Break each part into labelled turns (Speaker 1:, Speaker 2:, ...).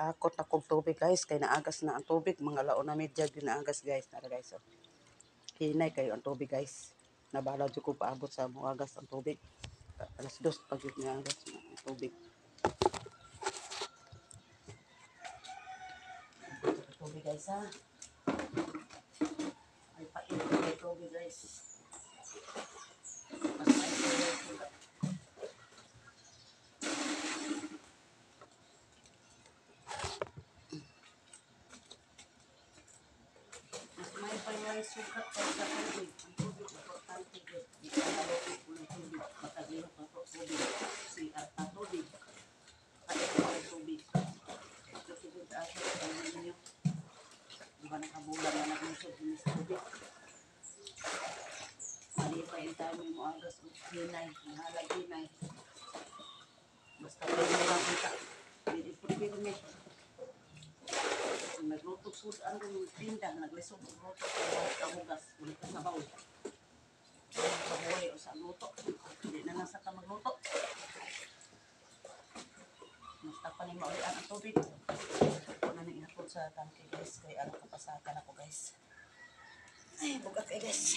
Speaker 1: Hakot na kog tubig, guys, kay naagas na ang tubig. Mga 1:30 gyud naagas, guys. Nara, guys, oh. Hinay kayo ang tubig, guys. Nabala jud ko paabot sa muagas ang tubig. 2:00 pag jud naagas ang tubig. Tubig, guys, ha. Ay painit kay tubig, guys. Mas may tubig. Mas may payay sukat kaysa tubig. Ang tubig importante gyud. Di ka naloko kung tubig. Matagilok na to tubig. Si ta tubig. Painit kay tubig. Tubig ato ang ninyo. Di ba nakabulan na nagmusod din sa tubig. Malipay yung tayo may muagas og hinay. Mahalag hinay. Basta pirmi lang kita. Dili po pirmi. Nagluto sud ang tinda, naglisod og luto sa hugas, ulit ka sabaw. Kabuhay o sa luto. Hindi na lang sa ka magluto. Basta pa ni maulian ang tubig. Ako na nang ihapon sa tangke, guys, kay aron kapasakan ako, guys. Ay, bugat kay, guys.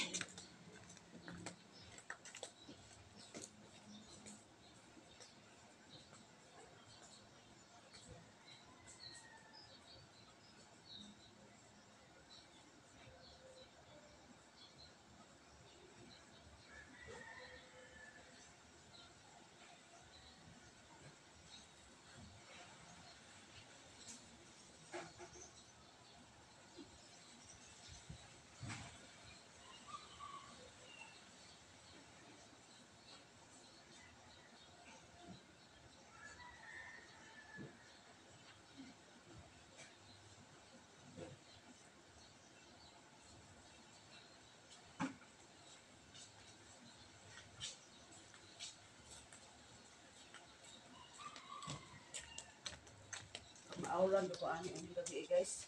Speaker 1: Maulan ko ani ang gabi, guys.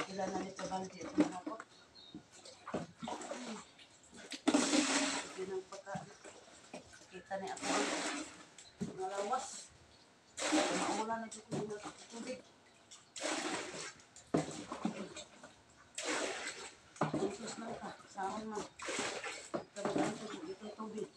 Speaker 1: Pila na nito balde ito mahapot. Hindi nang pagka kita ni ako ang mga lawas. Maulan na jud ko ng tubig. Antos lang ka, saon man. Pero antos, hindi tayo tubig.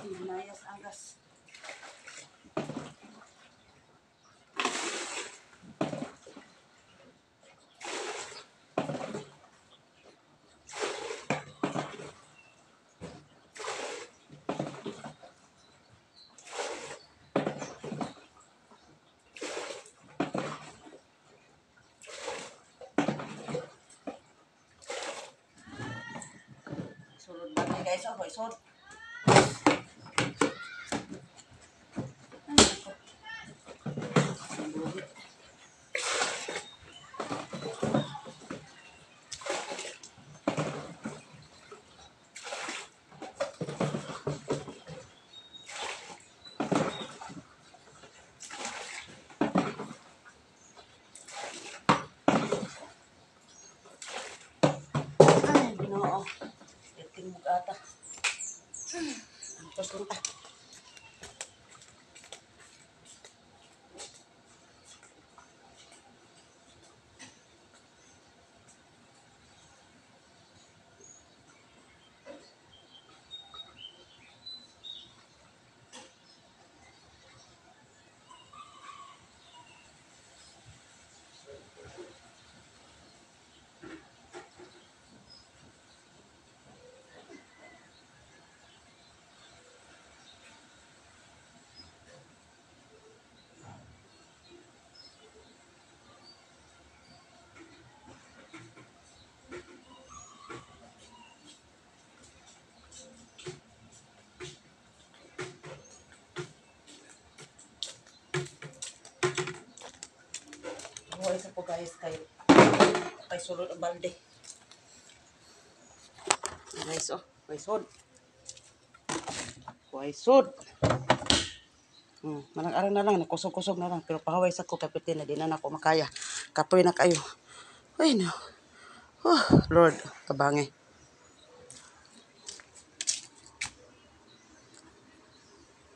Speaker 1: Hinayas agas. Sulod ba ni, guys? Oh, sud. Ay, nako. Ang buhi. Ay, Ginoo. Iting ata. Antos lang ta. Buhay sa po, guys, kay kay sulod ang balde. Guys, oh, may sud. Way sud. Manang-arang na lang, nakusog-kusog na lang. Pero pahaway sa ko, kapitin na di na nako makaya. Kapoy na kayo. Ay, no. Oh, Lord, tabangi.